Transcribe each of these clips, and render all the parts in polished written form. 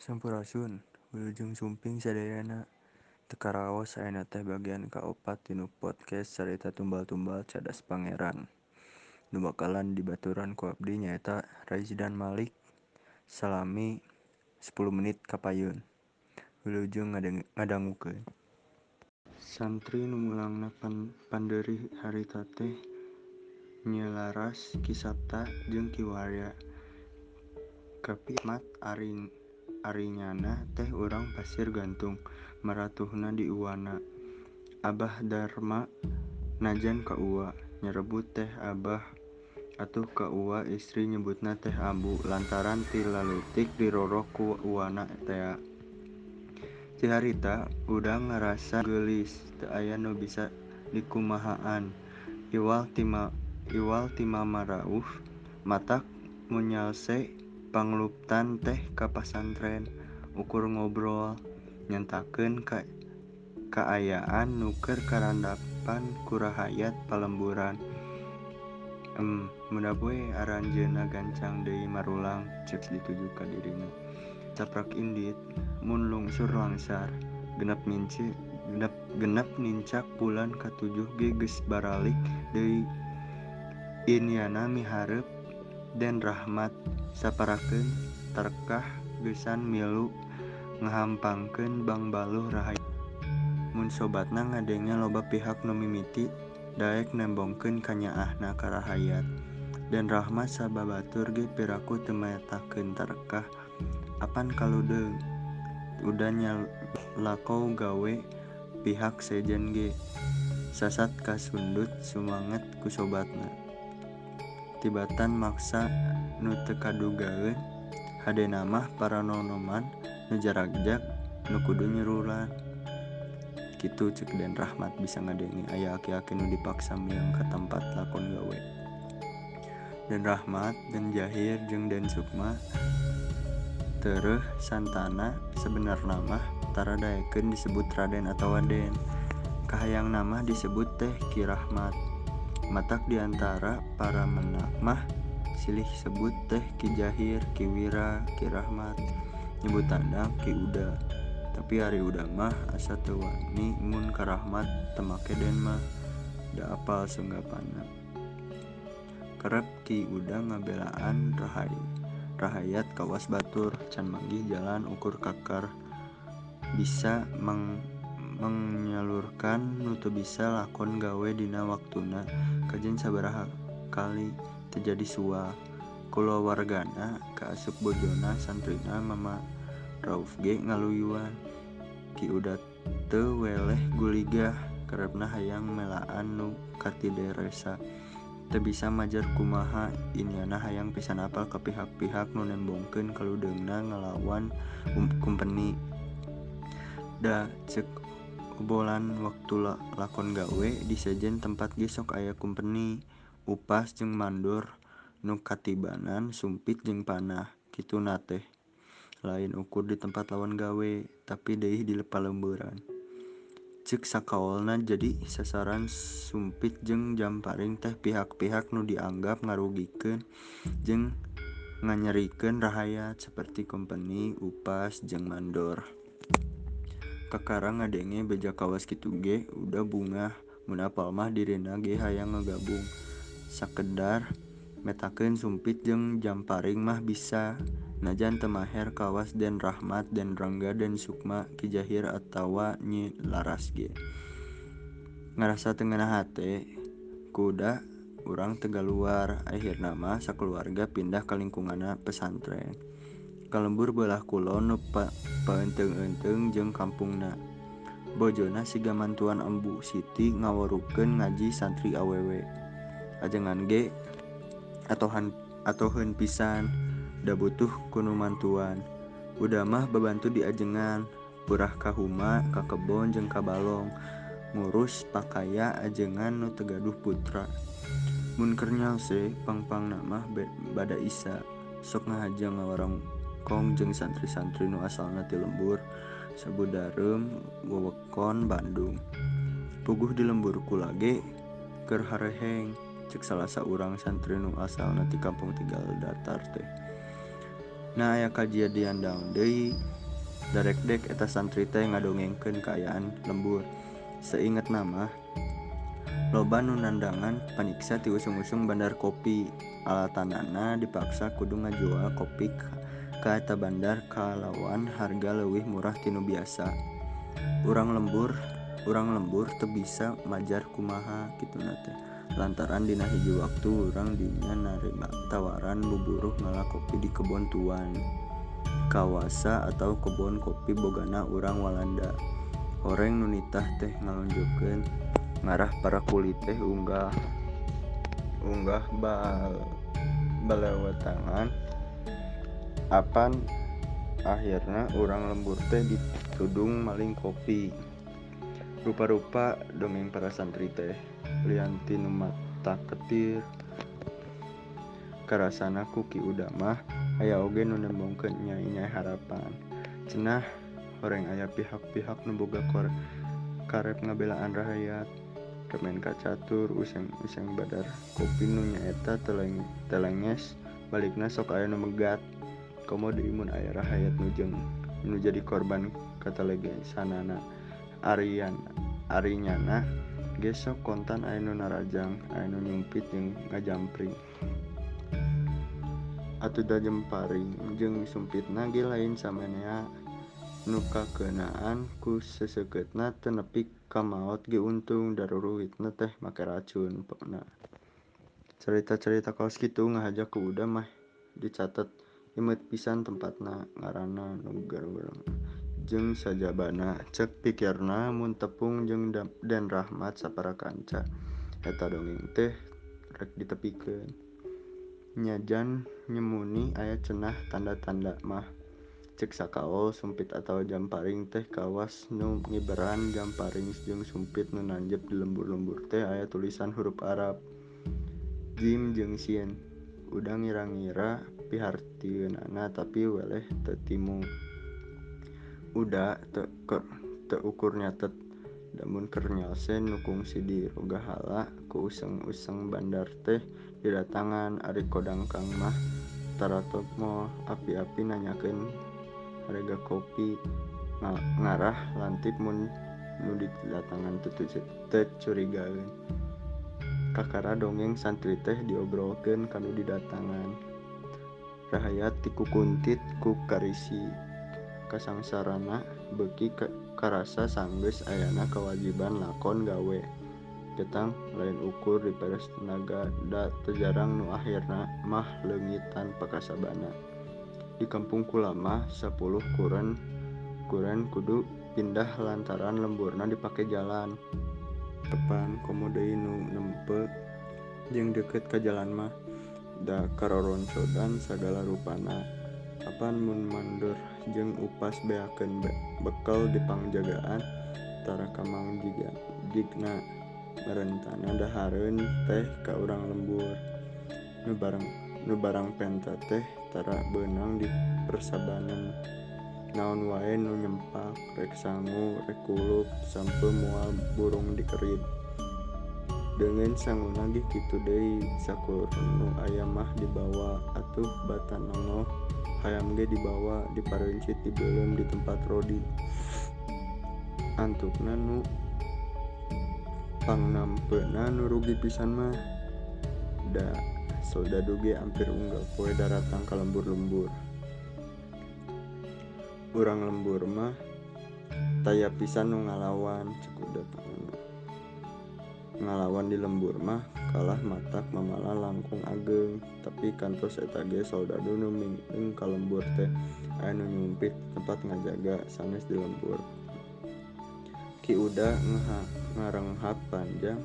Sampurasun, wilujeng sumping sadayana. Teu karaos ayeuna teh bagian kaopat tinu podcast Carita Tumbal-tumbal Cadas Pangeran. Nu bakalan dibaturan ku abdi nyaeta Raizdan Malik salami 10 menit kapayun. Wilujeng ngadangukeun. Santri nu mulangna pandeuri harita teh Nyi Laras, Ki Sapta jeung Ki Warya. Kapi mat arinyana teh urang Pasir Gantung, maratuhna di Uwana. Abah Darma najan ka Uwa, nyarebut teh Abah atuh ka Uwa istri nyebutna teh Ambu lantaran ti laleutik dirorok ku Uwana tea. Ti harita Uda ngarasa geulis, teu aya nu bisa dikumahaan. Iwal ti Mama Rauf matak mun nyalse pangluptan teh ka pasantren, ukur ngobrol, nyentakeun kaayaan nu keur karandapan ku rahayat palemburan. Mendap we aranjeunna gancang deui marulang ceuk dituju ka dirina. Saprak indit mun lungsur langsar, genep nincak bulan katujuh ge geus baralik deui. Inyana miharep Den Rahmat saparakeun tarekah geusan milu ngahampangkeun bangbaluh rahayat. Mun sobatna ngadenge loba pihak nu mimiti daek nembongkeun kanyaahna ka rahayat. Den Rahmat sababatur ge piraku teu metakeun tarekah apan kaludeung. Udah nyalakow gawe pihak sejen ge sasat kasundut sumanget ku sobatna. Tibatan maksa nu teu kadugaeun hadena mah paranonoman nu jaragjag nu kudu nyerulan. Kitu ceuk Den Rahmat bisa ngadenge aya aki-aki nu dipaksa miang ka tempat lakon gawe. Den Rahmat, Den Jahir jeung Den Sukma tereuh santana sebenarna mah tara daekeun disebut Raden atawa Den. Kahayangna mah disebut teh Ki Rahmat. Matak di antara para menak mah silih sebut teh Ki Jahir, Ki Wira, Ki Rahmat, nyebutanna Ki Uda. Tapi ari Uda mah asa teu wani mun ka Rahmat teu make Den mah, da apal sunggapanna. Kerep Ki Uda ngabelaan rahayat kawas batur can manggih jalan ukur kakar bisa menyalurkan nu teu bisa lakon gawe dina waktuna kajen sabaraha kali teu jadi suah. Kulawargana kaasup bojona santrina Mama Rauf ge ngaluyuan. Ki Uda teu weleh guligah kerepna hayang melaan nu katideresa. Teu bisa majar kumaha inyana hayang pisan apal ka pihak-pihak nu nembongkeun kaludeungna ngalawan kumpeni. Da ceuk obolan waktu lakon gawe di sejen tempat ge sok aya kumpeni, upas jeung mandor nu katibanan sumpit jeung panah kituna teh. Lain ukur di tempat lawan gawe tapi deui di palemburan. Ceuk sakaolna jadi sasaran sumpit jeung jamparing teh pihak-pihak nu dianggap ngarugikeun jeung nganyerikeun rahayat seperti kumpeni, upas jeung mandor. Kakara ngadenge beja kawas kitu ge Uda bungah mun apal mah dirina ge hayang ngagabung. Sakedar metakeun sumpit jeung jamparing mah bisa. Najan teu maher kawas Den Rahmat, Den Rangga, Den Sukma, Ki Jahir atawa Nyi Laras ge. Ngarasa teu ngeunah hate ku Uda urang Tegaluar, akhirna mah sakeluarga pindah ka lingkunganna pesantren. Ka lembur beulah kulon nu paeunteung-eunteung jeung kampungna. Bojona siga mantuan Ambu Siti ngawerukeun ngaji santri awewe. Ajengan ge atoheun pisan da butuh ku nu mantuan. Uda mah babantu di ajengan, purah ka huma, ka kebon jeung ka balong, ngurus pakaya ajengan nu teu gaduh putra. Mun keur nyalse pangpangna mah bada Isa, sok ngahaja ngawarongkong jeung santri-santri nu asalna ti lembur Sabudareum wewekon Bandung. Puguh di lembur kula ge keur hareheng ceuk salah saurang santri nu asalna ti kampung Tegal Datar teh. Nah aya kajadian daun deui darekdek eta santri teh ngadongengkeun kaayaan lembur. Seingetna mah loba nu nandangan panyiksa ti usung-usung bandar kopi. Alatanana dipaksa kudu ngajual kopi ka eta bandar kalawan harga leuwih murah ti nu biasa. Urang lembur teu bisa majar kumaha kituna teh. Lantaran dina hiji waktu urang dinya narima tawaran buburuh ngala kopi di kebon tuan kawasa atau kebon kopi bogana urang Walanda. Horeng nu nitah teh ngalonjokeun ngarah para kuli teh unggah balewetangan. Apan akhirna urang lembur teh ditudung maling kopi. Rupa-rupa dongeng para santri teh lian ti nu mata ketir karasana ku Ki Uda mah aya oge nu nembongkeun nyai-nyai harapan. Cenah horeng aya pihak-pihak nu boga karep ngabelaan rahayat. Remen kacatur useng-useng badar kopi nu nyaeta telenges balikna sok aya nu megat. Komo deui mun aya rahayat nu jeung nu jadi korban katelegesanana. Arinyana ge sok kontan aya nu narajang, aya nu nyumpit jeung ngajampring. Atuh da jemparing jeung sumpitna ge lain samanea nu kakeunaan ku seseukeutna teu nepi ka maot ge untung da ruruhitna teh make racun pokna. Carita-carita kaos kitu ngahaja ku Uda mah dicatet imeut pisan tempatna, ngaranna, nu jeung sajabana. Cek pikirna mun tepung jeung Den Rahmat sapara kanca eta dongeng teh rek ditepikeun. Nyajan nyemuni aya cenah tanda-tanda mah. Cek sakaol sumpit atawa jamparing teh kawas nu ngiberan jamparing jeung sumpit nu nanjep di lembur-lembur teh aya tulisan huruf Arab jim jeung sin. Udah ngira-ngira pihartieunana tapi weleh teu timu. Uda teu ukur nyatet damun keur nyalse nu kungsi dirogahala ku useng-useng bandar teh didatangan. Ari kodangkang mah taratok moal api-api nanyakeun harga kopi ngarah lantip mun nu didatangan teu curigaeun. Kakara dongeng santri teh diobrolkeun ka nu didatangan. Rahayat tikukuntit ku karisi kasangsarana beuki karasa sanggeus ayana kewajiban lakon gawe. Ketang lain ukur diperes tenaga da teu jarang nu akhirna mah leungitan pakasabana. Di kampung kula mah 10 kuren kudu pindah lantaran lemburna dipake jalan. Depan komo deui nu nempe jeung deukeut ka jalan mah da karoroncodan sagala rupana. Apan mun mandor jeung upas beakeun bekel dipangjagaan tara kamang jigna marentana dahareun teh ka urang lembur. Nu barang penta teh tara beunang di persabanan. Naon wae nu nyempak rek sangu rek kulup sampe moal burung dikerid. Deungeun sanguna ge kitu deui sakur nu aya mah dibawa atuh bata nongoh hayam ge dibawa dipareuncit dibeuleum di tempat rodi. Antukna nu pangnampeuna nu rugi pisan mah da soldadu ge ampir unggal poe daratang ka lembur-lembur. Urang lembur mah taya pisan nu ngalawan cek Uda panganna. Ngalawan di lembur mah kalah matak mamala langkung ageng tapi kantos eta ge soldadu nu mingdeng ka lembur teh aya nu nyumpit tempat ngajaga sanes di lembur. Ki Uda ngarenghap panjang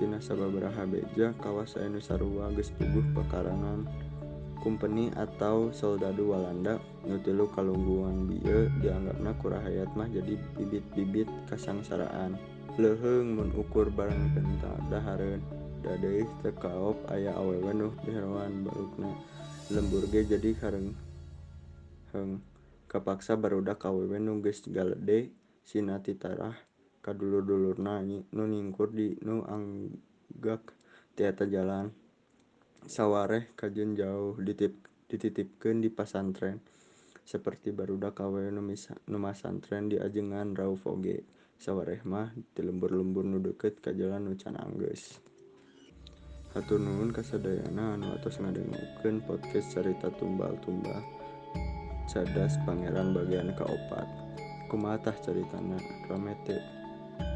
tina sababaraha beja kawas aya nu sarua geus puguh pekarangan kumpeni atau soldadu Walanda nu tilu kalungguan bieu dianggapna ku rahayat mah jadi bibit-bibit kasangsaraan. Leuheung mun ukur barang penta dahareun da deui teu kaop aya awewe nu diheroan balukna. Lembur ge jadi kareungheng kapaksa barudak awewe nu geus galede sina titarah ka dulur-dulurna nu nyingkur di nu anggak ti eta jalan. Sawareh kajeun jauh dititipkeun di pasantren. Saperti barudak awewe nu masantren diajengan Rauf oge. Sawareh mah ti lembur-lembur nu deukeut ka jalan nu can anggeus. Hatur nuhun kasadayana anu atos ngadengukeun podcast Carita Tumbal Tumbah Cadas Pangeran bagian kaopat. Kumaha tah caritana? Rame teu?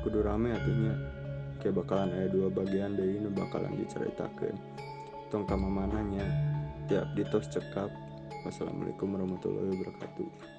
Kudu rame atuh nya. Ke bakalan aya 2 bagian deui nu bakalan dicaritakeun. Tong ka mamana nya. Tiap ditos cekap. Wassalamualaikum warahmatullahi wabarakatuh.